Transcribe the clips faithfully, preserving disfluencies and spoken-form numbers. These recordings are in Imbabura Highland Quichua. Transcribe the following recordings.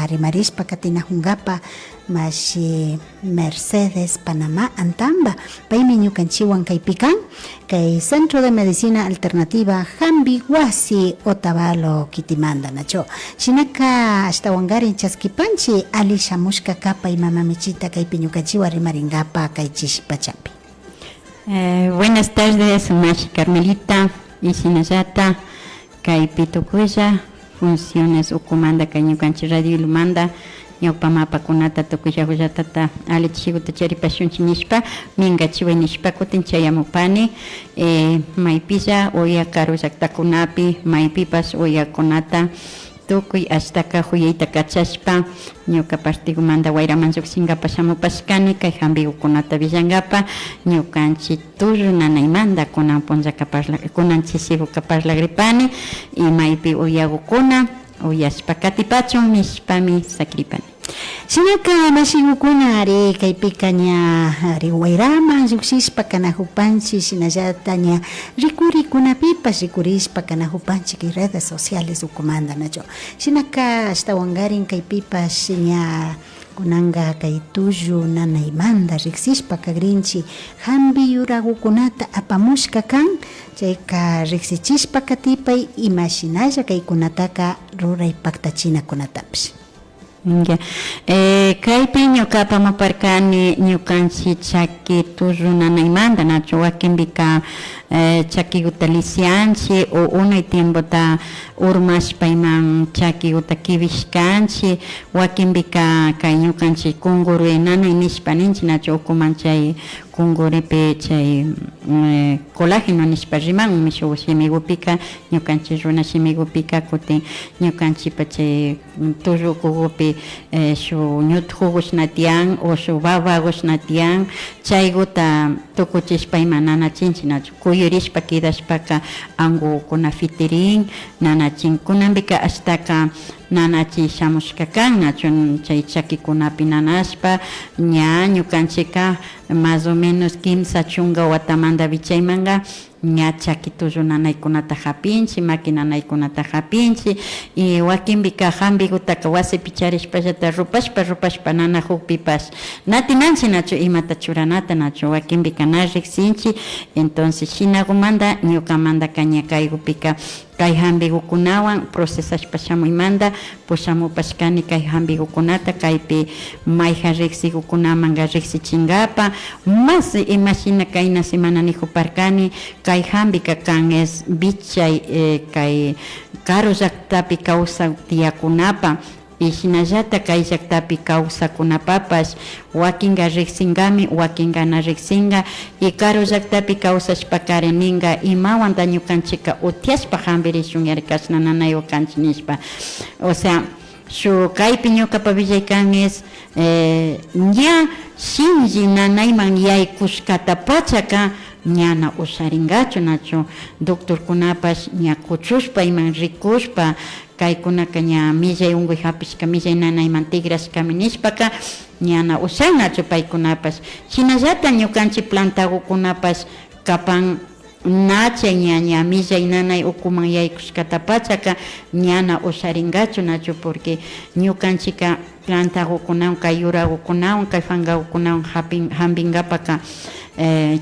rimarishpa katinajunkapa mashi Mercedes Panamá Antamba, paymi ñukanchiwan kaypi kan, kay Centro de Medicina Alternativa jambi wasi Otavalo kitimanta, nachu. Shinaka ashtawankarin chaskipanchi ali shamushka kapa ima mamichita kaypi ñukanchiwan rimaringapa kay chishi pachapi. Eh, buenas tardes, mashi Carmelita, y shinallata kaypi tukuylla funciones ukumanta kay ñukanchi Radio Ilumanta ñawpa mapakunata tukuylla hukallatata ali chishiguta charipashunchi nishpa, minkachiway nishpa kutin chayamupani, eh, maypilla uya karu llaktakunapi, maypipash uyakunata tukuy ashtaka juyayta kachashpa, ñuka partikumanta wayraman llukchinkapa shamupashkani, kay jampikukunata willankapa, ñukanchi tullu nanaymanta kunan punllaka parla-, kunan chishiguka parlagripani, y maypi uyagukuna uyashpa katipachun nishpami sakripani. Shinaka mashigukuna, ari kaypika ña, ari wayraman llukshishpa kanajupanchi, shinallata ña rikurikunapipash rikurishpa kanajupanchi kay redes sociales ukumanta, nachu. Shinaka ashtawankarin kaypipash ña kunanka kay tullu nanaymanta riksishpa kagrinchi, jampi yuragukunata apamushka kan, chayka riksichishpa katipay imashinalla kaykunataka ruray paktachinakunatapish. Ya. Eh, kaypi ñuka apamuparkani ñukanchi chaki tullu nanaymanta, nachu, wakinpika, eh, chakiguta lisianchi o unay tiempota urmashpa iman chakiguta kiwishkanchi, wakinpika kay ñukanchi kunguri nanay nishpa ninchi, nachu, ukuman chay kunguripi chay, mm, eh, colágeno nishpa rimanmi shuk shimigupika, ñukanchi runa shimigupika, kutin ñukanchipa chay, mm, tullu ukugupi, eh, shuk ñutujugushna tiyan o shuk babagushna tiyan, chayguta tukuchishpa ima nanachinchi, nachu, kuyurishpa kidashpaka angugukuna fitirin, nanachin. Kunanpika ashtaka nanachi shamushka kan, nachu, chay chakikunapi nanashpa, ña ñukanchika más o menos kimsa chunka watamanta wichaymanka ña chaki tullu nanaykunata japinchi, maki nanaykunata japinchi, y wakinpika jampigutaka wasipi charishpallata rupashpa, rupashpa nanajukpipash na atinanchi, nachu, imata churanata, nachu, wakinpika na riksinchi. Entonces shinagumanta ñukamantaka ña kaygupika kay jampigukunawan procesashpa shamuymanta pushamupashkani kay jampigukunata kaypi mayjan riksigukunamanka riksichinkapa, mas imashina kayna semana nijuparkani, kay jampika kan es vichay, eh, kay karu llaktapi kawsak tiyakunapa, y shinallata kay llaktapi kawsakunapapash, wakinka riksinkami, wakinka na riksinka, y karu llaktapi kawsashpakari ninka, imawanta ñukanchika utiashpa jampirishun yari kashna nanaywan kanchi nishpa. O sea, shuk kaypi ñukapa willay kan es, eh, ña shinlli nanayman yaykushkata pachaka ñana usharinkachu, nachu, doctorkunapash ña kuchushpa iman rikushpa, kaykunaka ña millay unkuy japishka, millay nanayman tikrashkami nishpaka, ñana ushannachu paykunapash. Shinallata ñukanchi plantagukunapash kapan na chay ña, ña millay nanay ukuman yaykushkata pachaka ñana usharinkachu, nachu, porque ñukanchika plantagukunawan, kay yuragukunawan, kay fangagukunawan japin-, jampinkapaka, eh,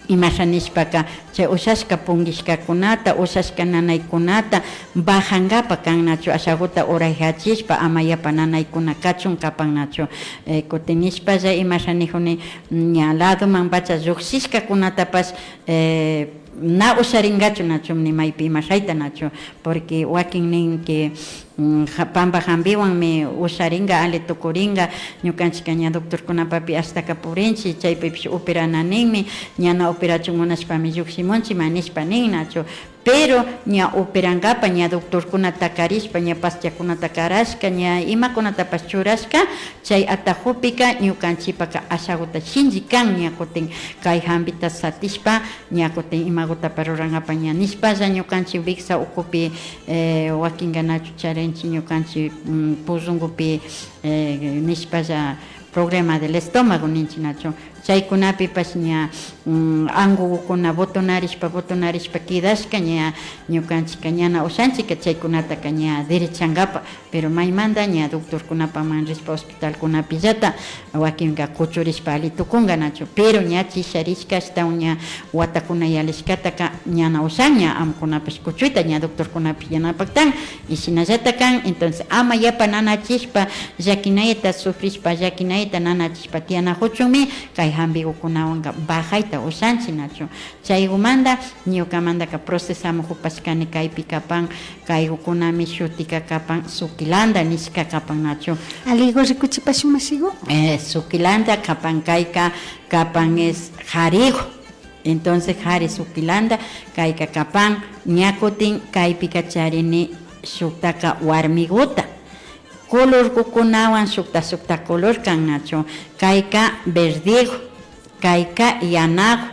imasha nishpaka, chay ushashka punkishkakunata, ushashka nanaykunata bajankapa kan, nachu, ashaguta urayjachishpa ama yapa nanaykuna kachun kapan, nachu. Eh, kutin nishpalla imasha nijuni, ña ladomanpacha llukshishkakunatapash, eh, na usharinkachu, nachu, ni maypi imashayta, nachu, porque wakin nin que, mm, ja-, pamba jampiwanmi usharinka, ali tukurinka, ñukanchika ña doctorkunapapi ashtaka purinchi, chaypipish operana ninmi, ñana operachun munashpami llukshimunchi, ma nishpa nin, nachu. Pero ña operankapa, ña doctorkuna takarishpa, ña paschakunata karashka, ña imakunatapash churashka, chay atajupika ñukanchipaka ashaguta shinlli kan, ña kutin kay jampita satishpa, ña kutin imagutapash rurankapa ña nishpalla ñukanchi wiksa ukupi, eh, wakinka nachu charinchi ñukanchi, mm, puzunkupi, eh, nishpalla problema del estómago ninchi nachu. Chaykunapipash ña, mm, angugukuna botonarishpa, botonarishpa kidashka, ña ñukanchikka ñana ushanchikka chaykunataka ña derechankapak, pero maymanta ña doctorkunapaman rishpa hospitalkunapillata wakinka kuchurishpa ali tukunka nachu, pero ña chisharishka ashtawan ña watakuna yalishkataka ñana ushan ña amukunapash kuchuyta ña doctorkunapash yanapaktan. Y shinallata kan, entonces ama yapa nanachishpa, llakinayta sufrishpa, llakinayta nanachishpa tiyanakuchunmi kay hampikukunawanka bajayta ushanchik nachu. Chaykumanta ñukamantaka procesamukupashkani kaypi kapan, kaykukunami shutika kapan sukilanta nishka kapan nachu. Alliku rikuchipashun mashiku. Eh, sukilanta kapan kayka, kapan es kariku. Entonces kari sukilanta kayka kapan, ña kutin kaypika charini shuktaka warmikuta. Colorkukunawan shukta shukta color kan nachu. Kayka verdiku, kayka yanaku.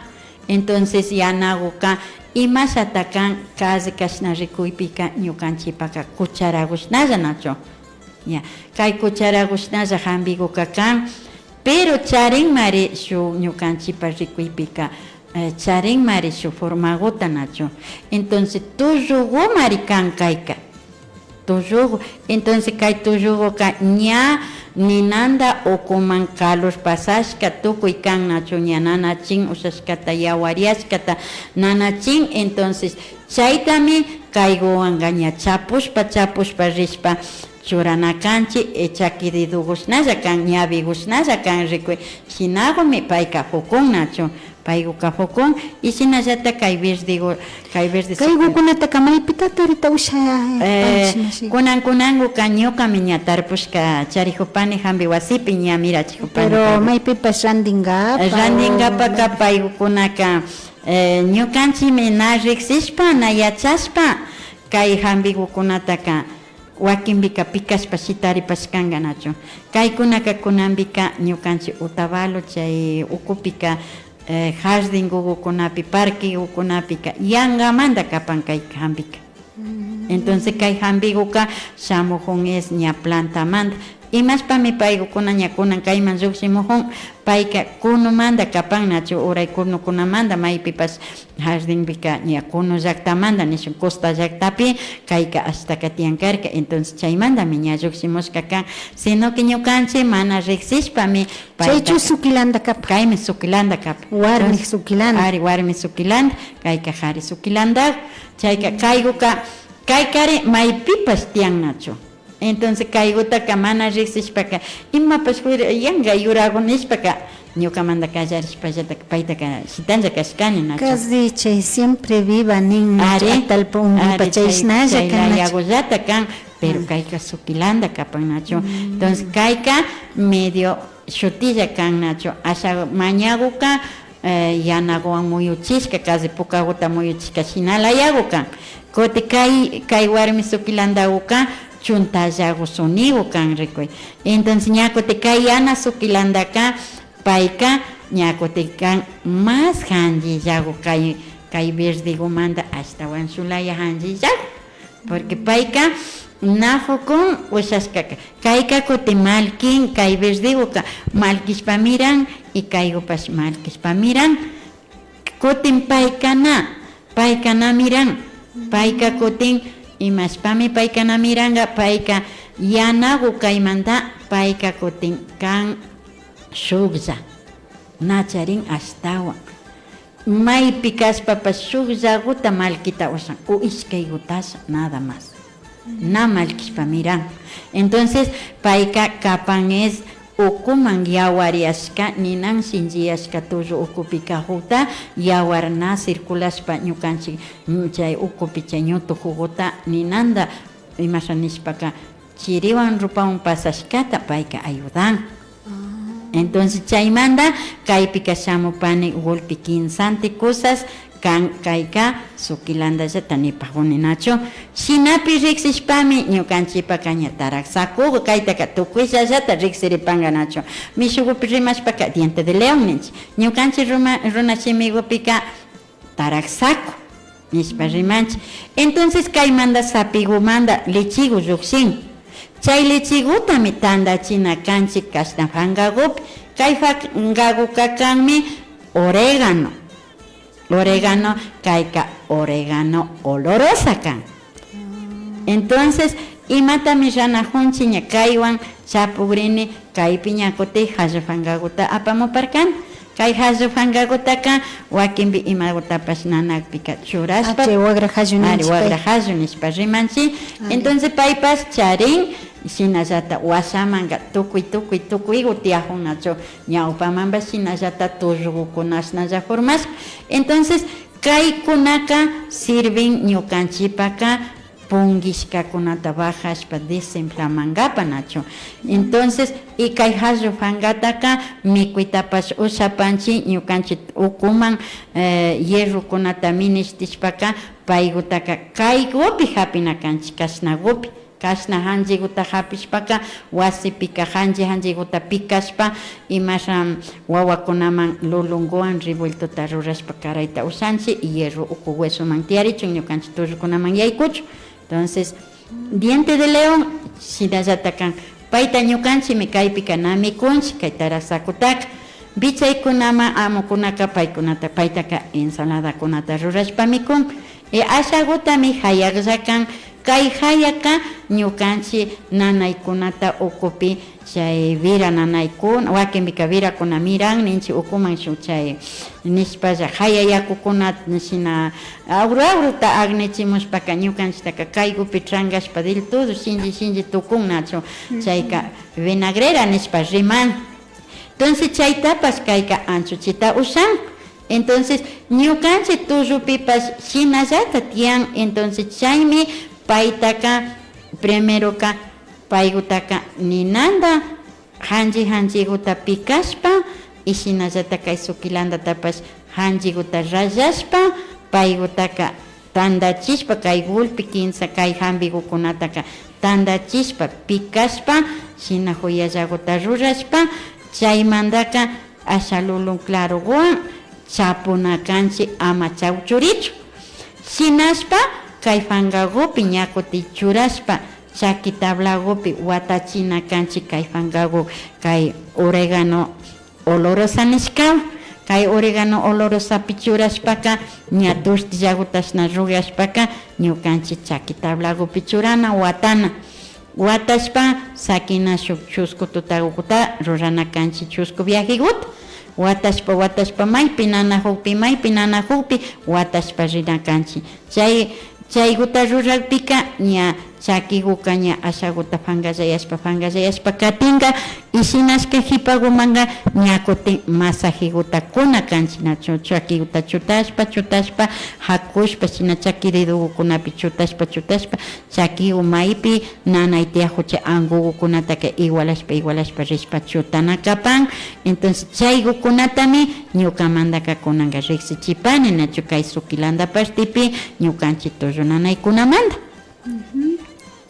Entonces yanakuka imashata kan, casi kashna rikuypika ñukanchikpaka kucharakushnalla nachu. Ya, kay kucharakushnalla hampikuka kan. Pero charinmari shuk ñukanchikpa rikuypika, eh, charinmari shuk formakuta nachu. Entonces tullukumari kan kayka. Tulluku. Entonces kay tullukuka ña ninanta ukuman calor pasashka tukuy kan nachu, ña nanachin ushashkata, yawaryashkata nanachin. Entonces chaytami kaykuwanka ña chapushpa, chapushpa rishpa churana kanchik, eh, chaki dedokushnalla kan, ñawikushnalla kan rikuy. Shinakumi payka pukun nachu, paykuka pukun. Y shinallata kay verdiku, kay verde sukil- Kaykukunataka maypita tarita usha, eh, panchi mashiku. Kunan, kunankuka ñukami ña tarpushka charikupani hampi wasipi ña mirachikupani. Pero kayku- maypipash rantinkapak, rantinkapaka o paykukunaka, eh, ñukanchikmi na riksishpa, na yachashpa kay hampikukunataka wakinpika pikashpa shitaripashkanka nachu. Kaykunaka kunanpika ñukanchik Otavalo chay ukupika, eh, jardinkukunapi, parquekukunapika yankamanta kapan kay hampika. Entonces kay hampikuka shamukun es ña plantamanta. Imashpami paykukuna ña kunan kayman llukshimukun, payka kunumanta kapan nachu, uray kunukunamanta maypipash jardinpika ña kunu llaktamanta nishun, costa llaktapi kayka ashtaka tiyan karka. Entonces chaymantami ña llukshimushka kan, sino que ñukanchik mana riksishpami payta. Chaychu sukilanta kapan. Kaymi sukilanta kapan. Warmi sukilanta. Ari, warmi sukilanta, kayka kari sukilanta. Chayka kaykuka, kaykari maypipash tiyan nachu. Entonces kaykutaka mana riksishpaka imapash jura-, yanka yuraku nishpaka ñukamanta kallarishpallataka paytaka shitanlla kashkani nachu. Casi chay siempre viva nin nachu, ari, atallpa unkupa, ari, chay, chayshnalla chay kan nachu. Layakullata kan, pero kayka sukilanta kapan nachu. Entonces kayka medio shutilla kan nachu. Asha mañakuka, eh, yanakuwan muyuchishka, casi pukakuta muyuchishka shina layaku kan. Kutin kay, kay warmi sukilantakuka chuntallaku suniku kan rikuy. Entonces ña kutin kay yana sukilantaka payka ña kutin kan más hanchillaku kay, kay verdekumanta ashtawan shuk laya hanchillaku. Porque payka na pukun ushashkaka. Kayka kutin malkin, kay verdekuka malkishpami ran y kaykupash malkishpami ran. Kutin payka na, payka na miran. Payka kutin imashpami payka na miranka, payka yanaku kaymanta, payka kutin kan shuklla. Na charin ashtawan. Maypi kashpapash shukllakuta malkita ushan, o ishkaykutasha, nada más. Na malkishpa miran. Entonces, payka kapan es ukuman yawaryashka, ninan shinchiyashka tullu ukupi kakukta, yawar na circulashpa ñukanchik, mm, chay ukupi chay ñutu juguta ninanta, imasha nishpaka, chiriwan rupawan pasashkata payka ayudan. Entonces, chaymanta kaypika shamupani gulpi kinsanti cosas kan, kayka sukilantallata nipakuni nachu. Shinapi riksishpami ñukanchikpaka ña taraksakuku kaytaka tukuyllallata riksiripanka nachu. Mishukupi rimashpaka diente de león ninchik. Ñukanchik ruma-, runa shimikupika taraksaku nishpa rimanchik. Entonces, kaymanta sapikumanta lechiku llukshin. Chay lechikutami tantachina kanchik kashna pankakupi, Kay fangaguka kanmi orégano. Orégano, kayka orégano olorosa kan. Entonces, imatami ranajunchik ña kaywan chapugrini, kaypi ña kutin jallu fangaguta apamuparkani. Kay jallu fangagutaka wakinpi imagutapash nanakpika churashpa, chay wagra jallu ari, ninchik, wagra jallu nishpa rimanchik. Ari. Entonces, paypash charin, shinallata washamanka tukuy, tukuy, tukuygu tiyajun nachu. Ñawpamanpash shinallata tullugukunashnalla formashka. Entonces, kaykunaka sirvin ñukanchikpaka pungishkakunata bajashpa desinflamangapa nachu. Entonces, y kay jallu fangataka mikuytapash ushapanchik, ñukanchik ukuman, eh, hierrokunata minishtishpaka, paygutaka kaygupi japina kanchik, kashnagupi. Kashna janlliguta japishpaka, wasipika janlli janlliguta pikashpa, imasha wawakunaman lulunguwan revueltota rurashpa karayta ushanchik, y hierro uku huesoman tiyarichun, ñukanchik tullukunaman yaykuchun. Entonces, diente de león, shinallata kan. Payta ñukanchikmi kaypika na mikunchik, kay taraksakutaka. Vichaykunaman amukunaka paykunata, paytaka ensaladakunata rurashpa mikun. Y ashagutami jayaklla kan. Kay jayaka ñukanchik nanaykunata ukupi chay vira nanaykuna, wakinpika virakuna miran ninchik ukuman shuk chay nishpalla jaya yakukunata shina awru awruta agnichimushpaka ñukanchiktaka kaygupi trankashpa del todo shinlli shinlli tukun nachu. Chayka vinagrera nishpa riman. Entonces, chaytapash kayka anchuchita ushan. Entonces, ñukanchik tullupipash shinallata tiyan. Entonces, chaymi paytaka, primeroka, paygutaka ninanta janlli janlliguta pikashpa, y shinallata kay sukilandatapash janlliguta rayashpa, paygutaka tandachishpa, kay gulpi kimsa, kay jampigukunataka tandachishpa, pikashpa, shina juyallaguta rurashpa, chaymantaka asha lulun claroguwan chapuna kanchik ama chawchurichu. Shinashpa, kay fangagupi ña kutin churashpa, chaki tablagupi watachina kanchik kay fangagu, kay orégano olorosa nishkawan. Kay orégano olorosapi churashpaka, ña tortillagutashna rugashpaka, ñukanchik chaki tablagupi churana, watana. Watashpa, sakina shuk chusku tutagukuta rurana kanchik, chusku viajeguta. Watashpa, watashpa, maypi nanajukpi, maypi nanajukpi watashpa rina kanchik. Chay, chayguta rurakpika ña chakiguka ña ashaguta fangallayashpa, fangallayashpa katinka, y shinashka jipagumanka ña kutin masajeguta kuna kanchik, nachu, chakiguta chutashpa, chutashpa, jakushpa, shina chaki dedogukunapi chutashpa, chutashpa, chakigu maypi nanay tiyajucha angugukunataka igualashpa, igualashpa rishpa chutana kapan. Entonces, chaygukunatami ñukamantaka kunanka riksichipani, nachu, kay sukilanda partipi ñukanchik tullu nanaykunamanta.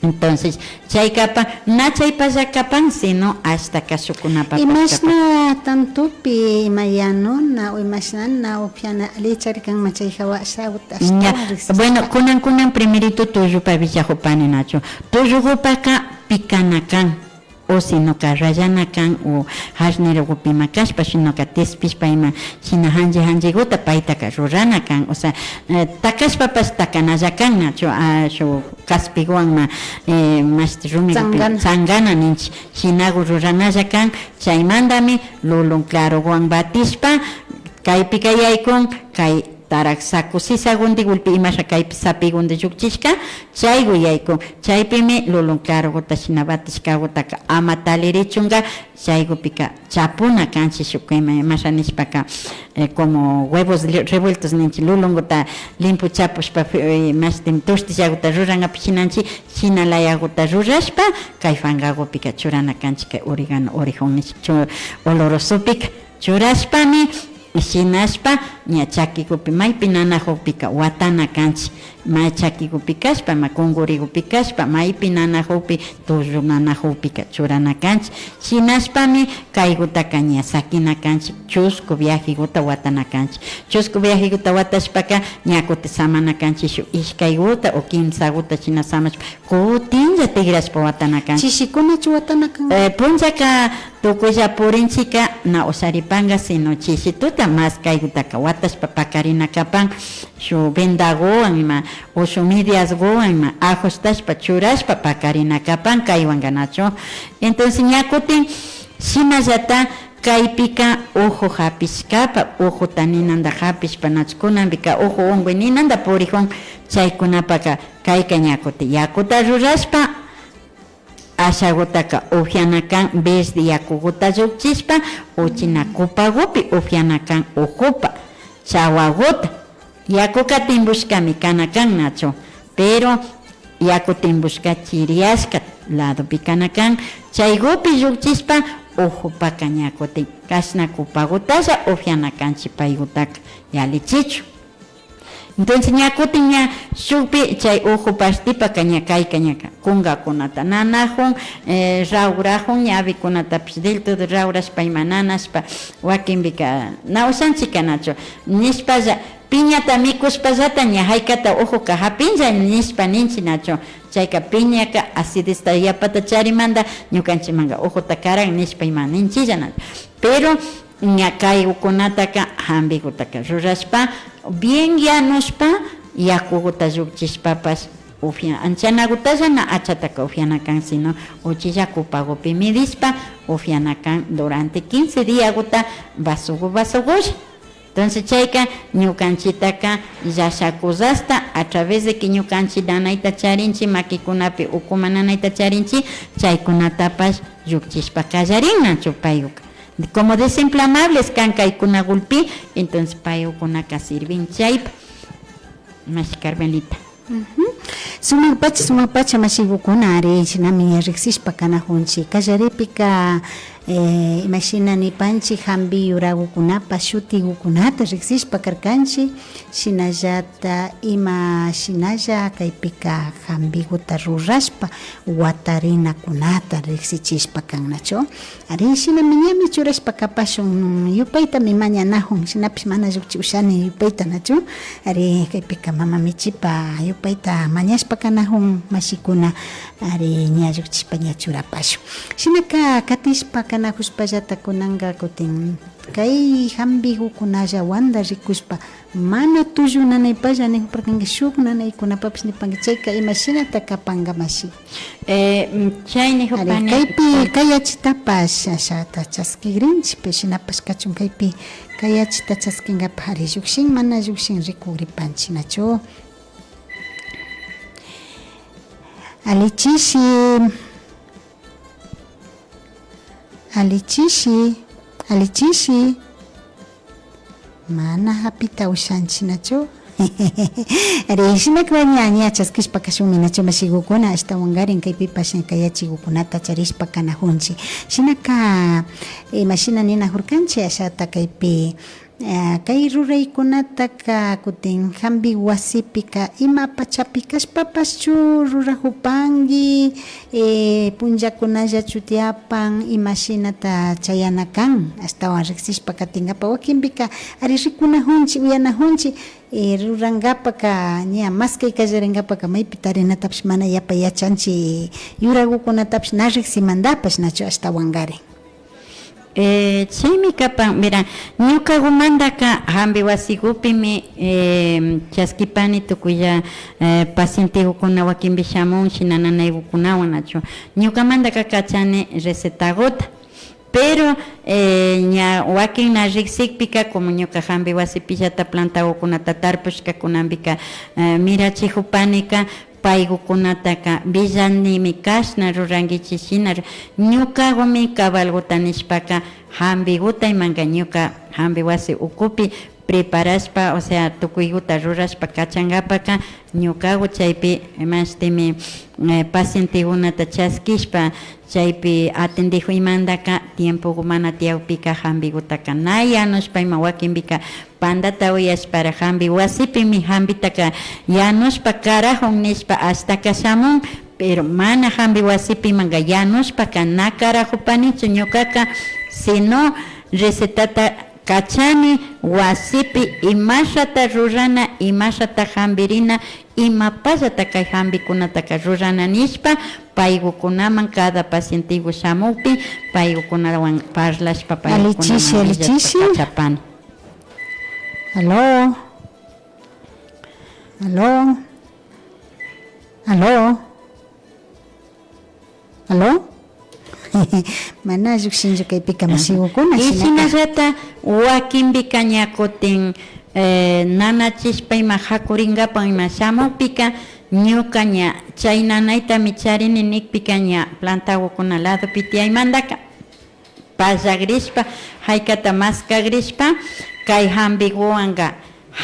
Entonces, chay kapan, na chaypalla kapan, sino ashta kashukunapapashka kapan. Imashna tantopi ima yanuna o imashna na upyana allichari kanman chay jawa ashaguta ashtawan riksishpa. Bueno, kunan, kunan primerito tullupa willajupani, nachu. Tullugupaka pikana kan, o sinoka rayana kan, o jarnirogupima kashpa, sinoka tispishpa ima shina janlli janlliguta paytaka rurana kan. O sea, eh, takashpapash takanalla kan, nachu, ah, shuk kaspiguwanma, eh, mashti rumigupi tsangana, tsangana ninchik, shinagu ruranalla kan. Chaymantami lulun claroguwan batishpa, kaypika yaykun, kay taraksaku sisagundi gulpi imasha kaypi sapigundi llukchishka, chaygu yaykun. Chaypimi lulun claroguta shina batishkagutaka ama talirichunga, chaygupika chapuna kanchik shuk ima, imasha nishpaka, eh, como huevos li-, revueltos ninchik, lulunguta limpu chapushpa, eh, mashti tortillaguta rurangapi shinanchik, shina layaguta rurashpa, kay fangagupika churana kanchik, kay orégano orejón nishpa chu-, olorosopika churashpami, shinashpa ña chakigupi maypi nanajukpika watana kanchik. May chakigupi kashpa, may kungurigupi kashpa, maypi nanajukpi, tullu nanajukpika churana kanchik. Shinashpami kaygutaka ña sakina kanchik, chusku viajeguta watana kanchik. Chusku viajeguta watashpaka ña kutin samana kanchik shuk ishkayguta o kimsaguta shina samashpa kutinlla tigrashpa watana kanchik. Chishikunachu watana kan? Eh, punllaka tukuylla purinchika na usharipanga, sino chishituta mas kaykutaka watashpa pakarina kapan, shuk vendaguwan ima, o shuk mediasguwan ima, ajustashpa, churashpa pakarina kapan kaywanka nachu. Entonces, ña kutin, shinallata kaypika uju japishkapa, ujuta ninanda japishpa, nachu kunanpika uju unguy ninanda purijun, chaykunapaka kayka ña kutin yakuta rurashpa, ashagutaka upiana kan verde yakuguta llukchishpa, uchilla kupagupi upiana kan ujupa chawaguta. Yakuka timbushkami kana kan nachu, pero yaku timbushka chiriyashka ladopi kana kan, chaygupi llukchishpa ujupaka ña kutin kashna kupagutalla upiana kanchi paygutaka yalichichun. Entonces, ña kutin ña shukpi chay uju partipaka ña kayka ñaka kunkakunata nanajun, eh, rawrajun, ñawikunatapish del todo rawrashpa ima nanashpa, wakinpika na ushanchika nachu, nishpalla, piñata mikushpallata ña jaykata ujuka japinlla nishpa ninchi nachu. Chayka piñaka acidezta yapata charimanda ñukanchimanga ujuta karan nishpa ima ninchilla nachu. Pero ña kaygukunataka, jambigutaka rurashpa, bien yanushpa, yakuguta llukchishpapash, upia-, anchanagutalla na achataka upiana kan, sino uchilla kupagupi midishpa, upiana kan durante quince diaguta vasogu, vasogulla. Entonces, chayka ñukanchitaka llashakuzasta a través de que ñukanchi nanayta charinchi, makikunapi ukuman nanayta charinchi, chaykunatapash llukchishpa kallarin nachu payguka. Como desinflamables kan kaykunagulpi, entonces paykunaka sirvin chaypa. Mashi Carmelita. Ujú. Sumakpacha, sumakpacha mashigukuna, ari, shinami ña riksishpa kanajunchi. Kallaripika, eh, imashina nipanchi, jambi yuragukunapa shutigukunata riksishpa karkanchi. Shinallata ima shinalla kaypika jambiguta rurashpa watarinakunata riksichishpa kan nachu. Ari, shinami ñami churashpa kapashun, yupaytami mañanajun, shinapish mana llukchi ushani yupayta nachu. Ari, kaypika mama michipa yupayta mañashpa kanajun mashikuna, ari, ña llukchishpa ña churapashun. Shinaka katishpa kanajushpallata kunanka kutin kay jambigukunallawanta rikushpa, mana tullu nanaypalla nijuparkanki, shuk nanaykunapapash nipanki, chayka imashinata kapanka mashi? Eh, mm, chay nijupani. Ari, kaypi kayachitapash ashata chaskigrinchi, pero shinapash kachun kaypi kayachita chaskinkapak, ari, llukshin mana llukshin rikugripanchi nachu. Alli chishi. Alli chishi, alli chishi. Mana japita ushanchi nachu. Ari, shinaka ña, ña chaskishpa kashunmi nachu mashigukuna, ashtawankarin kaypipash ña kayachigukunata charishpa kanajunchi. Shinaka, imashina ninajurkanchi, ashata kaypi, eh, kay ruraykunataka kutin jambi wasipika ima pachapi kashpapashchu rurajupanki, eh, punllakunallachu tiyapan, imashinata chayana kan, ashtawan riksishpa katinkapak, wakinpika ari rikunajunchi, uyanajunchi, eh, rurankapaka, ña maskay kallarinkapaka maypi tarinatapish mana yapa yachanchi, yuragukunatapish na riksimandapash nachu ashtawankarin. Eh, chaymi kapan, mira, ñukagumandaka jambi wasigupimi, eh, chaskipani tukuylla, eh, pacientegukuna wakinpi shamun, shina nanaygukunawan nachu. Ñukamandaka kachani recetaguta, pero, eh, ña wakin na riksikpika, como ñuka jambi wasipillata plantagukunata tarpushka kunanpika, eh, mirachijupanika, paygukunataka villanimi kashna rurankichi shina ru-, ñukagumi cabalguta nishpaka, jambiguta imanka ñuka jambi wasi ukupi preparashpa, o sea, tukuyguta rurashpa kachankapaka, ñukagu chaypi imashtimi, eh, pacientegunata chaskishpa, chaypi atendejuymandaka tiempogumana tiyakpika jambigutaka na yanushpa ima wakinpika pandata uyashpara jambi wasipimi jambitaka yanushpa karajun nishpa ashtaka shamun, pero mana jambi wasipimanka yanushpaka na karajupanichu ñukaka, sino recetata kachani, wasipi imashata rurana, imashata jambirina, imapallata kay jambikunataka rurana nishpa, paykukunaman cada pacienteyku shamukpi, paykukunawan parlashpa, paykukunaman Alichishi, willashpa alichishi. Kachapani. Aló. Aló. Aló. Aló. Mana llukshinchu kaypika, mashigukuna, y shinaka. Shinallata wakinpika ña kutin, eh, nanachishpa ima jakurinkapak ima shamukpika, ñuka ña chay nanaytami charini nikpika ña plantagukuna ladopi tiyaymantaka pallagrishpa, jaykata maskagrishpa, kay jambiguwanka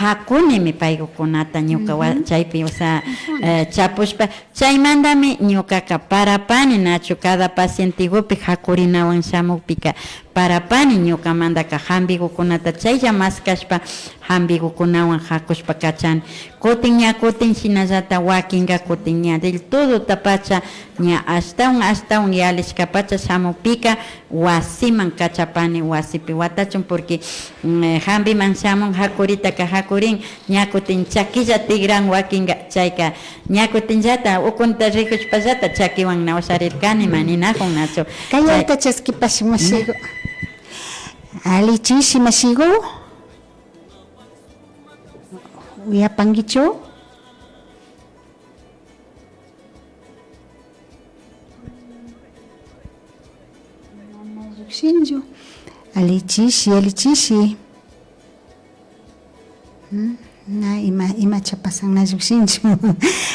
jakunimi paygukunata ñuka wa-, chaypi, o sea, eh, chapushpa, chaymantami ñukaka parapani nachu, cada pacientegupi jakurinawan shamukpika parapani ñukamantaka jambigukunata chaylla maskashpa, jambigukunawan jakushpa kachani. Kutin ña kutin shinallata wakinka kutin ña del todotapacha ña ashtawan ashtawan yalishkapacha shamukpika wasiman kachapani, wasipi watachun, porque, mm, eh, jambiman shamun jakuritaka jakurin, ña kutin chakilla tigran wakinka, chayka ña kutinllata ukunta rikushpallata chakiwan na usharirkani, ima ninajun nachu. Kay chay- ayuta chaskipashun mashigu. Alichishi mashigu. Uyapankichu? Mana llukshinchu. Alichishi, alichishi. Mm, na ima, imacha pasan na llukshinchu.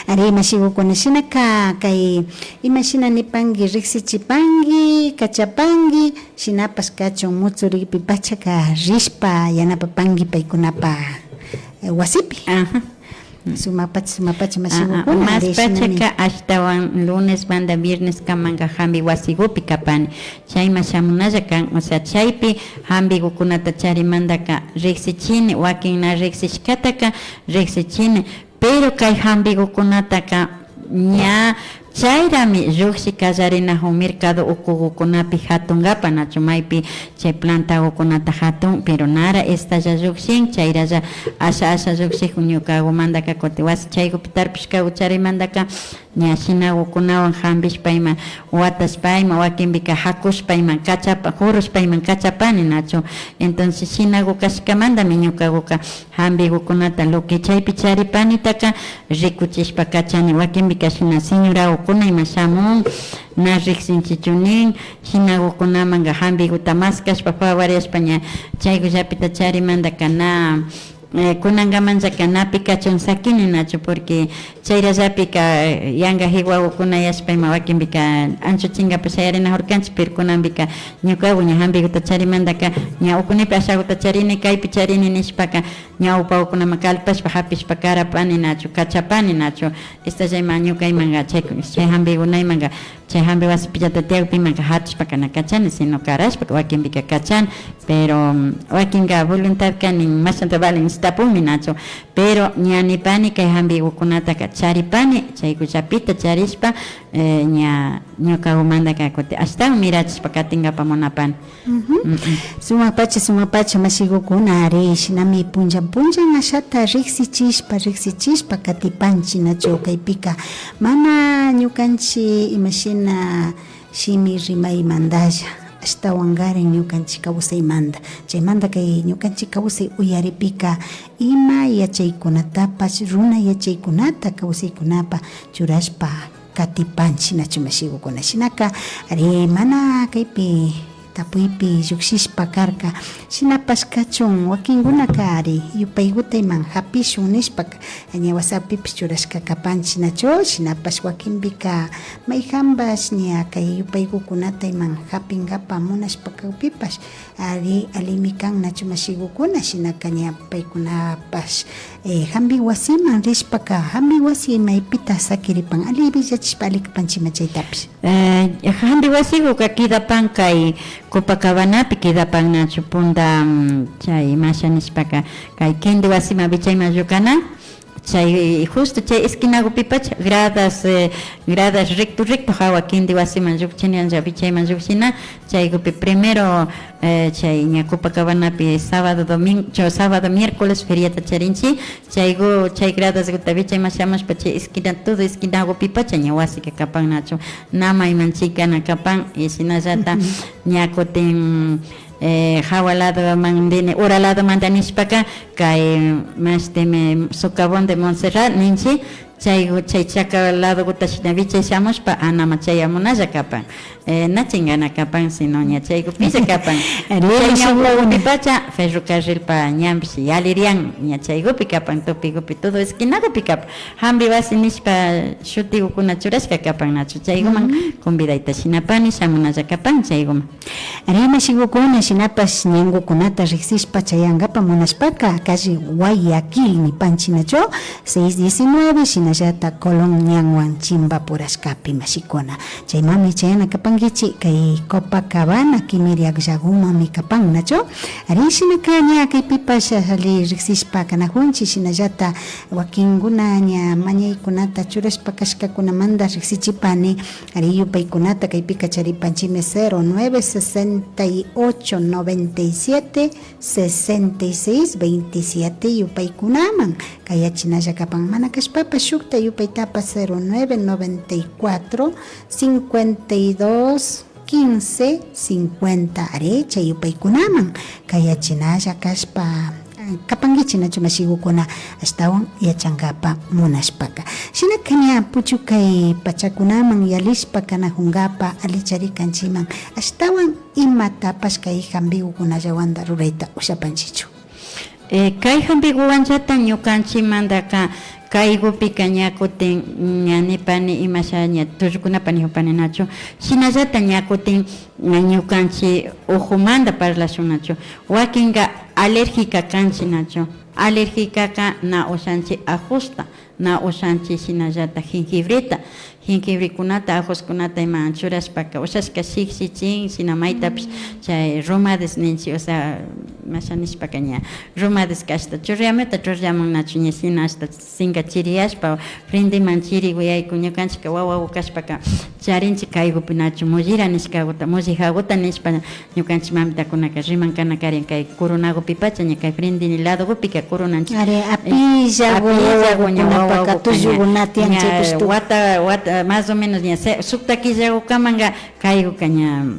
Ari, mashigukuna, shinaka kay, imashina nipanki, riksichipanki, kachapanki, shinapash kachun, mutsurikpi pachaka rishpa yanapapanki paykunapa, eh, wasipi. Ajá. Sumakpacha, sumakpacha, ah, ah, mashigukuna, mas ari, shinami. Pachaka ashtawan lunes manta viernes kamanka jambi wasigupi kapani. Chayma shamunalla kan, o sea, chaypi jambigukunata charimantaka riksichini, wakin na riksishkataka riksichini, pero kay jambigukunataka ña chayrami llukshi kallarinajun mercado ukugukunapi jatunkapak, nachu maypi chay plantagukunata jatun, pero nara estalla llukshin, chayralla asha asha llukshijun. Ñukagumantaka kutin wasi chaygupi tarpushkagu charimantaka ña shinagukunawan jambishpa ima watashpa ima wakinpika jakushpa ima kachapa, jurushpa ima kachapani, nachu. Entonces shinagu kashkamantami ñukaguka jambigukunata lo que chaypi charipanitaka rikuchishpa kachani. Wakinpika shina señoragukuna ima shamun, na riksinchichu nin, shinagukunamanka jambiguta maskashpa, fawareashpa ña chaygullapita charimantaka na, eh, kunankamanllaka napi kachun sakini, nachu, porque chayrallapika, eh, yanka jiwagukuna yashpa ima wakinpika anchuchinkapak shayarinajurkanchik, pero kunanpika ñukagu ña jambiguta charimantaka ña ukunipi ashaguta charini, kaypi charini nishpaka, ñawpagukunaman kalpashpa, japishpa karapani, nachu, kachapani, nachu. Estalla ima ñuka imanka, chay, chay jambigunaymanka, chay jambi wasipillata tiyakpimanka jatushpaka na kachani, sino karashpa, wakinpika kachani. Pero, mm, wakinka voluntad kani, mashanta valin nishtapunmi, nachu. Pero ña nipani kay jambigukunataka charipani, chaykullapita charishpa, eh, ña ñukagumantaka kutin ashtawan mirachishpa katinkapak munapani. Ujú. Mm, mm. Sumakpacha, sumakpacha, mashigukuna, ari, shinami punllan, punllan ashata riksichishpa, riksichishpa katipanchik, nachu. Kaypika mana ñukanchik imashina shimi rimaymantalla, ashtawankarin ñukanchik kawsaymanta. Chaymanta kay ñukanchik kawsay uyaripika ima yachaykunatapash, runa yachaykunata kawsaykunapa churashpa katipanchik, nachu, mashigukuna. Shinaka, ari, mana kaypi tapuypi llukshishpa karka, shinapash kachun, wakinkunaka, ari, yupayguta iman japishun nishpaka, ña WhatsApppipish churashka kapanchik, nachu. Shinapash wakinpika mayjanpash ña kay yupaygukunata iman japinkapak munashpa kakpipash, ari, alimi kan, nachu, mashigukuna. Shinaka ña paykunapash, eh, jambi wasiman rishpaka, jambi wasi maypita sakiripan, ali villachishpa ali kapanchikma chaytapish. Eh, jambi wasiguka kidapan kay Copacabanapi kidapan, nachu, punta, mm, chay masha nishpaka, kay kindi wasiman vichayman llukana. Chay, justo chay esquinagupipacha gradas, eh, gradas recto, recto, hawa kinti wasiman llukchinanlla, vichayman llukchina, chaygupi primero, eh, chay ña Copacabanapi sábado, domingo, chay sábado, miércoles feriata charinchi, chaygu, chay gradasguta vichayman shamushpa, chay esquina, todo esquinagupipacha ña wasika kapan nachu, na mayman chikana kapan, y shinallata ña kutin, eh, hawa ladoman dini, ura ladomanta nishpaka, kay, mashtimi, Socavón de Montserrat ninchi, chay, chay chaka ladoguta shina vichay shamushpa, anama chayamunalla kapan. Eh, na chingana kapan, sino ña chaygupilla kapan. Ari, chay ñawpagupipacha ferrocarrilpa ñanpish yalirian, ña chaygupi kapan, tupigupi, todo esquinagupi kapan. Hampi wasi nishpa shutigukuna churashka kapan nachu, chayguman convidayta shinapani, shamunalla kapan chayguman. Ari, mashigukuna, shinapash ñangukunata riksishpa chayangapa munashpaka, calle Guayaquil nipanchi nachu, seis diecinueve, shinallata Colón ñanwan chimbapurashkapi, mashikuna. Chaymami chayana kapankichi, kay Copacabana kimiriakllagumanmi kapan nachu. Ari, shinaka ña kaypipash alli riksishpa kanajunchi, shinallata wakinkuna ña mañaykunata churashpa kashkakunamanta riksichipani. Ari, yupaykunata kaypika charipanchimi cero nueve sesenta y ocho noventa y siete sesenta y seis veintisiete yupaykunaman. Kayachinalla kapan, mana kashpapash shukta yupaytapash cero nueve noventa y cuatro cincuenta y dos quince cincuenta, ari, chay yupaykunaman kayachinalla kashpa, eh, kapankichi nachu mashigukuna, ashtawan yachangapa munashpaka. Shinaka ña puchukay pachakunaman yalishpa kanajungapa allicharikanchiman, ashtawan imatapash kay hampigukunallawanta rurayta ushapanchichu. Eh, kay hampiguwanllata ñukanchimantaka kaygupika ña kutin ña nipani imasha ña tullukunapa nijupani nachu, shinallata ña kutin ña ñukanchi ujumanta parlashun nachu, wakinka alérgica kanchi nachu, alergicaka na ushanchi ajusta, na ushanchi shinallata jengibreta, jengibrekunata, ajoskunata ima churashpaka ushashka shikshichin, shina maytapish chay rumades ninchi, o sea, masha nishpaka ña rumades kashta churriamuyta churriamun nachu, ña shina ashta sinka chiriyashpa frendeman chiriguyayku. Ñukanchika wawagu kashpaka charinchi kaygupi nachu mullira nishkaguta, mullijaguta nishpa, ñukanchi mamitakunaka rimankana karin kay coronagupipacha, ña kay frente ladogupika coronanchi. Ari, eh, apillagu, apillagu ña wawakunapaka wawagu tullugu kan, ña, na tiyan, ña chaypish tuku. Wata, wata, más o menos ña se-, sukta killagukamanka kayguka ña,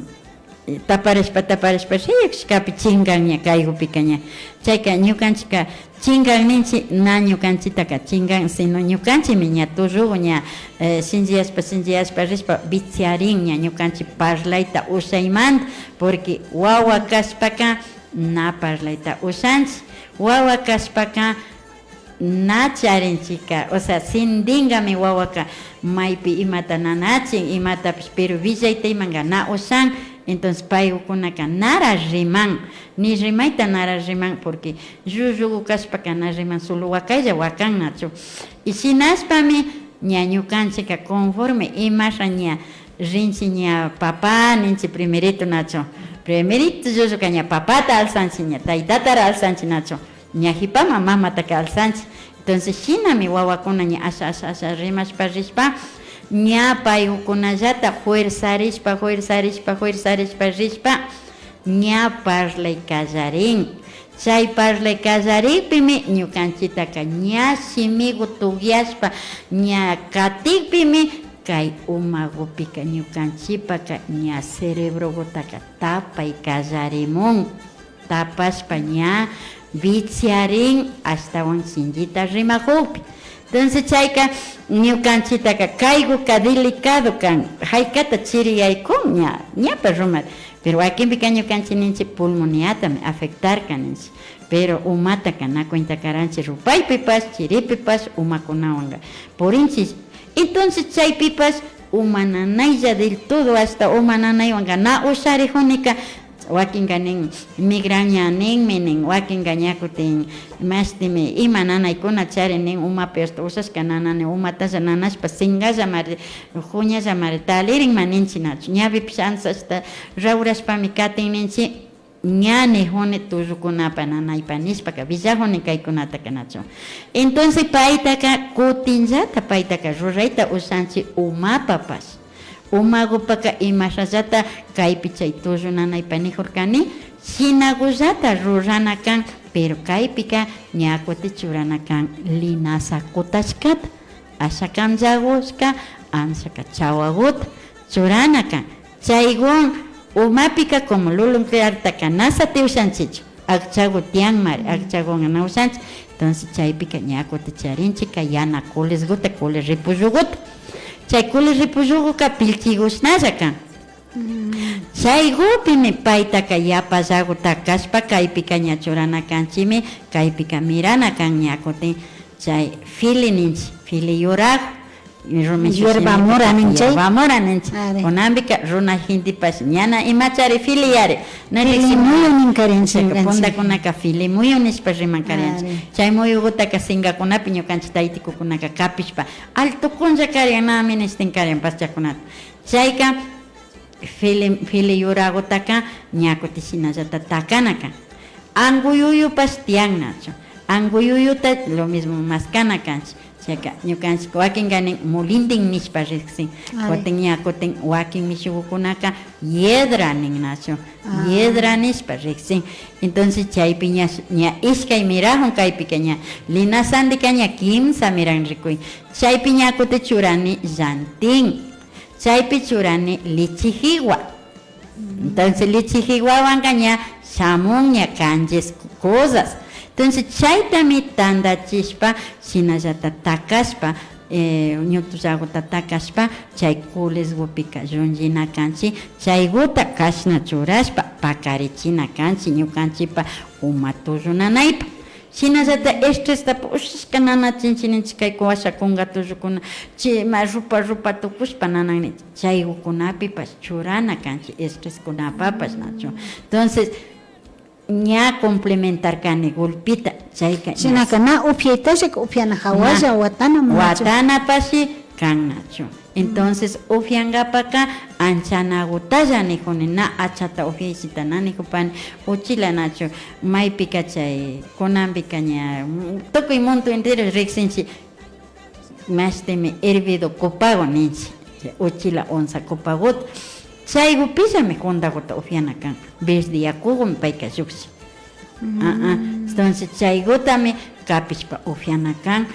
eh, taparishpa, taparishpa, riyushkapi chinkan ña kaygupika ña. Chayka ñukanchika chinkan ninchi, na ñukanchitaka chinkan, sino ñukanchimi ña tullugu ña, eh, shinchiyashpa, shinchiyashpa rishpa vitsiarin ña ñukanchi parlayta ushaymanta, porque wawa kashpaka na parlayta ushanchi, wawa kashpaka na charinchika, o sea, sintingami wawaka maypi imata nanachin, imatapish, pero willayta imanka na ushan, entonces paygukunaka nara riman, ni rimayta nara riman, porque llullugu kashpaka na riman, solo wakaylla wakan nachu. Y shinashpami ña ñukanchika conforme imasha ña rinchi ña papá ninchi primerito nachu. Primerito llulluka ña papata alzanchi, ña taytatara alzanchi nachu. Ña jipama mamataka alzanchi. Entonces shinami wawakuna ña asha, asha, asha rimashpa rishpa, ña paygukunallata fuerzarishpa, fuerzarishpa, fuerzarishpa rishpa, ña parlay kallarin. Chay parlay kallarikpimi ñukanchitaka ña shimigu tukyashpa ña katikpimi kay umagupika ñukanchipaka ña cerebrogutaka tapay kallarimun. Tapashpa ña vitsiarin ashtawan shinchita rimakukpi. Entonces chayka ñukanchitaka kayguka delicado kan, jaykata chiriyaykun ña, ñapa rumari. Pero wakinpika ñukanchi ninchi pulmoniatami afectarka ninchi. Pero umataka na cuenta karanchi, rupaypipash, chiripipash umakunawanka purinchi. Entonces chaypipash uma nanaylla del todo, hasta uma nanaywanka na usharijunika, wakinka nin migraña ninmi nin, wakinka ña kutin mashtimi ima nanaykuna charin nin, umapi hasta ushashka nanani, umatalla nanashpa sinkallamari, juñallamari talirinma ninchi nachu, ñawipish antes hasta rawrashpami katin ninchi. Ña nijuni tullukunapa nanaypa nishpaka, willajuni kaykunataka nachu. Entonces paytaka kutinllata paytaka rurayta ushanchik umapapash. Umagupaka imashallata kaypi chay tullu nanaypa nijurkani, shinagullata rurana kan, pero kaypika ña kuti churana kan linaza kutashkata, asha kamllagushka, anshaka chawaguta churana kan. Chaygun umapika como lulun kartaka na sati ushanchikchu, akchagu tiyanmari, akchagunga na ushanchik. Entonces chaypika ña kuti charinchik kay yana kulesguta, kule ripulluguta. Chay kule ripulluguka pillchigushnalla kan. Chaygupimi paytaka yapallaguta kashpa kaypika ña churana kanchikmi, kaypika mirana kan ña kutin chay fili ninchik, fili yuragu. Hierba mora ninchik. Hierba mora ninchik. Ari. Kunanpika runa gentepash ñana imachari fili yari. Fili muyu ninkarinchik. Puntakunaka fili muyu nishpa rimankarinchik. Ari. Chay muyugutaka sinkakunapi ñukanchik taytikukunaka kapishpa alto kunlla karian, na minishtin karian pachakunata. Chayka fili, fili yuragutaka ña kutin shinallata takana kan. Anguyuyupash tiyan nachu. Anguyuyuta lo mismo maskana kanchik. Chayka ñukanchik wakinka nin mulindin nishpa riksin. Ari. Kutin ña kutin wakin mishugukunaka hiedra nin nachu. Ah. Hiedra nishpa riksin. Entonces chaypi ña, ña ishkay mirajun kaypika ña. Linazandika ña kimsa miran rikuy. Chaypi ña kutin churani llantin. Chaypi churani lichijiwa. Entonces lichijiwawanka ña shamun ña kanchis cosas. Entonces chaytami tandachishpa, shinallata takashpa, eh, ñutullaguta takashpa, chay kulesgupika llunllina kanchik, chayguta kashna churashpa pakarichina kanchik ñukanchikpa uma tullu nanaypa. Shinallata estrestapash ushashka nanachinchik ninchik, kayku washa kunka tullukuna, chima rupa rupa tukushpa nanan ninchik, chaykukunapipash churana kanchik estreskunapapash nachu. Entonces ña complementarkani gulpita, chayka ña. Shinaka na upyaytallaka upyana jawalla, na, watana nachu. Watanapashi kan nachu. Entonces upyankapaka anchanagutalla nijuni, na achata upyaychita na nijupani, uchila nachu, maypika chay kunanpika ña, mm, tukuy mundo entero riksinchik, mashtimi hervido copago ninchik, chay uchila onza copaguta, chaygupillami jundaguta upyana kan, verde yakugumi payka llukchin. Ah, ah. Entonces chaygutami kapishpa upyana kan,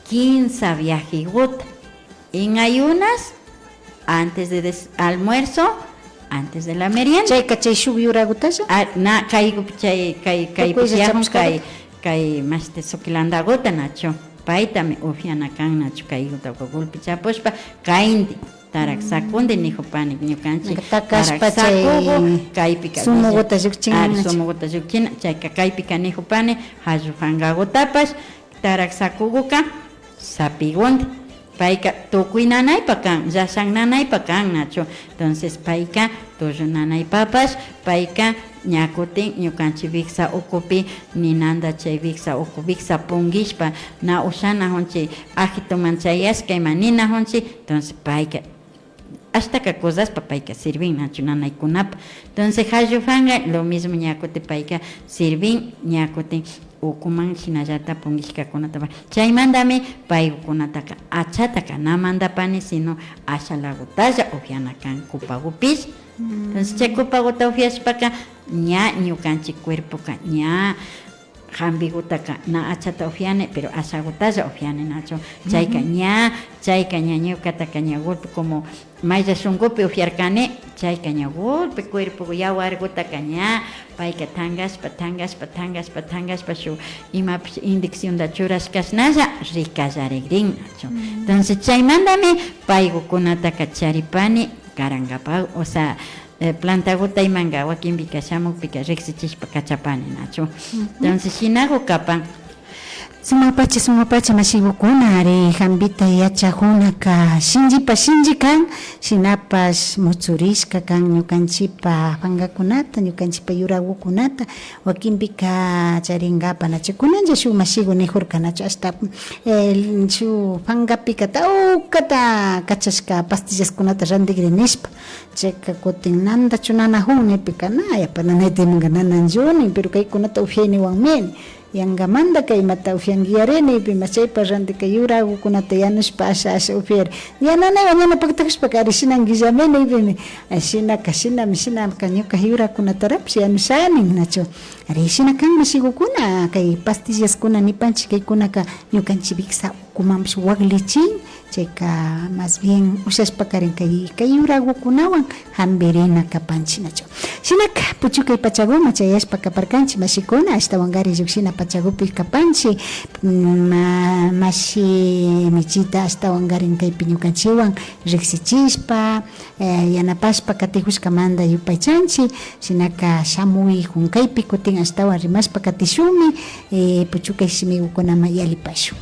kimsa viajeguta. En ayunas, antes de des-, almuerzo, antes de la merienda. Chayka chay shuk yuragutalla? Ah, na, kaygupi chay, kay, kaypi tiyajun, kay, kay mashti sukilandaguta nachu. Paytami upyana kan nachu, kaygutaka gulpichapushpa, kayndi, tarak sakundi nijupani ñukanchik. Takashpa tarak sakugu, chay kaypika sumuguta llukchina, ari, nachu. Sumuguta llukchina, chayka kaypika nijupani, jallu jankagutapash, tarak sakuguka, sapigundi. Payka tukuy nanaypa kan, llashan nanaypa kan nachu. Entonces payka tullu nanaypapash, payka ña kutin ñukanchik wiksa ukupi ninanda chay wiksa uku wiksa punkishpa na ushanajunchik, ajituman chayashka ima ninajunchik. Entonces payka ashtaka cosaspa payka sirvin nachu nanaykunapa. Entonces jallu janka lo mismo ña kutin payka sirvin ña kutin ukuman shinallata punkishkakunatapash. Chaymantami paykunataka achataka na mandapani, sino ashalagutalla upyana kan copagupish. Entonces chay copaguta upyashpaka ña ñukanchik cuerpoka ña jampigutaka na achata upyani, pero ashagutalla upyani nachu. Chayka ña, chayka ña ñukataka ña gulpi como maylla shunkupi upyarkani, chayka ña gulpi cuerpo yawargutaka ña payka tankashpa, tankashpa, tankashpa, tankashpa shuk imapish inyeccionta churashkashnalla ri kallarigrin nachu. Entonces chaymantami paygukunataka charipani karankapak, o sea, eh, plantaguta imanka wakinpika shamukpika riksichishpa kachapani nachu. Entonces shinagu kapan. Sumakpacha, sumakpacha mashigukuna, ari, jambita yachakunaka shinchipa shinchi kan, shinapash mutsurishka kan ñukanchipa pankakunata, ñukanchipa yuragukunata, wakinpika charingapa, nachu. Kunanlla shuk mashigu nijurka, nachu, ashta, eh, shuk pankapika tawkata kachashka pastillaskunata randigri nishpa, chayka kutin nandachu nanajun nipika, na, yapa nanayta imanka nananchu nin, pero kaykunata upiayniwanmi. Yankamantaka imata upianki yari nipimi, chaypa rantika yuragukunata yanushpa asha asha upiari. Ña nanaywan ña na paktajushpaka ari shinankillami nipimi. Shinaka shinami, shinaka ñuka yurakunatarapish yanusha nin, nachu. Ari shina kan mashigukuna, kay pastillaskuna nipanchik, kaykunaka ñukanchik wiksa ukumanpish waklichin. Chayka más bien ushashpakarin kay, kay yuragukunawan jambirina kapanchik, nachu. Shinaka puchukay pachaguman chayashpa kaparkanchik mashikuna, ashtawankari llukshina pachagupi kapanchik. Mm, ma-, mashi Michita ashtawankarin kaypi ñukanchikwan riksichishpa, eh, yanapashpa katijushkamanta yupaychanchik. Shinaka shamuy junkaypi kutin ashtawan rimashpa katishunmi, eh, puchukay shimigukunaman yalipashun.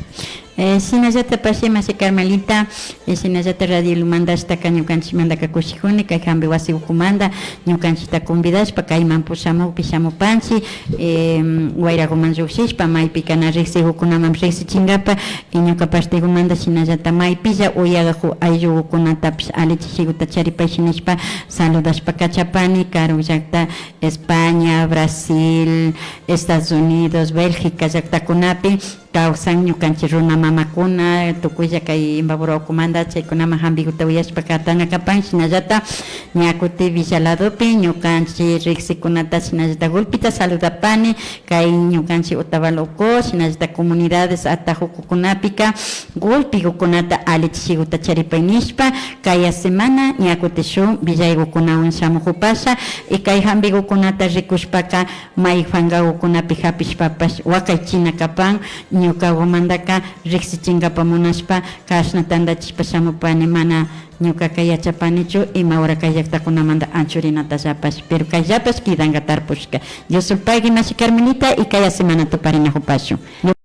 Eh, shinallata pashi mashi Carmelita, eh, shinallata Radio Ilumanta ashtaka ñukanchikmantaka kushijuni, kay jambi wasi ukumanta ñukanchikta convidashpa kayman pushamukpi shamupanchik, eh, wayraguman llukshishpa, maypika na riksigukunaman riksichinkapa, y ñuka partigumanta shinallata maypilla uyagu ayllugukunatapish alli chishiguta charipay shinashpa saludashpa kachapani, karu llakta España, Brasil, Estados Unidos, Bélgica llaktakunapi kawsan ñukanchik runa mamakuna, tukuylla kay Imbabura ukumanta, chaykunaman jambiguta uyashpa katana kapan, shinallata ña kutin Villa ladopi ñukanchik riksikunata shinallata gulpita saludapani, kay ñukanchik Otavalo uku, shinallata comunidades atajukukunapika gulpigukunata alli chishiguta charipay nishpa, kaya semana ña kutin shuk villaigukunawan shamujupasha, y kay jambigukunata rikushpaka, may pankagukunapi japishpapash wakaychina kapan, ñukagumantaka riksichinkapa munashpa, kashna tantachishpa shamupani, mana ñukaka yachapanichu ima hora kay llaktakunamanta anchurinatallapash, pero kayllapash kidanka tarpushka. Dios sulpagui mashi Carmelita, y kaya semana tuparinajupashun.